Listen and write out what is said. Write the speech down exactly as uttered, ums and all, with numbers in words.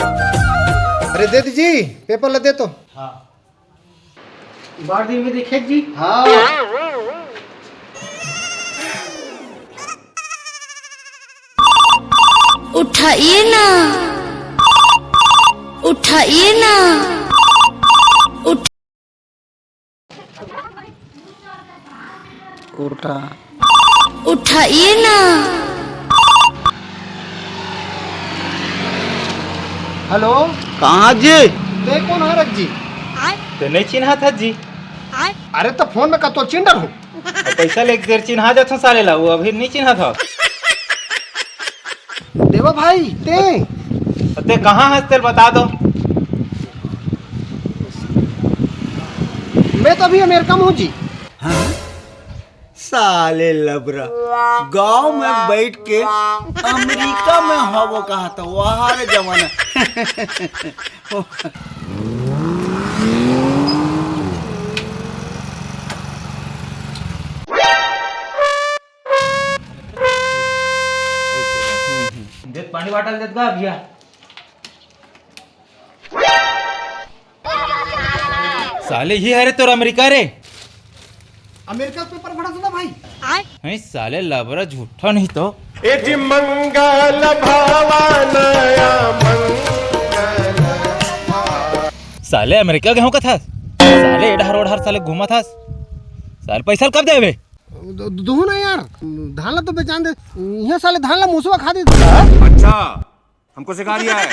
अरे दे दीजिए, पेपर ला दे तो। हाँ। बार दिन में देखे जी। हाँ। उठाइए ना, उठाइए ना, उठ उठा। उठाइए ना। हेलो। कहाँ जी? ते कोन हरक जी? ते नहीं चिन्हा था जी। अरे तो फोन में कतो चिन्ह हूँ। पैसा लेके देर चिन्हा जाथो साले ला, वो अभी नहीं चिन्हा था। देवा भाई, ते? ते कहाँ हस तेल बता दो। मैं तो अभी अमेरिका में हूँ जी। हाँ? साले लबरा, गांव में बैठ के अमेरिका में हवो कहा था, वहां रे जमाना। देख पानी बाटल देत गा भैया। साले ये हरे तोर अमेरिका रे। अमेरिका के पेपर पढ़ा था भाई। नहीं साले लबरा झूठा नहीं तो। ए जी मंगल भवन या मंगल। साले अमेरिका गए हो का था? साले एडहर ओडहर साले घूमा था। साले पैसा कब देवे? दो ना यार, धान ला तो बेचान दे। यहाँ साले धान ला मूसवा खा दे। अच्छा, हमको सिखा रिया है।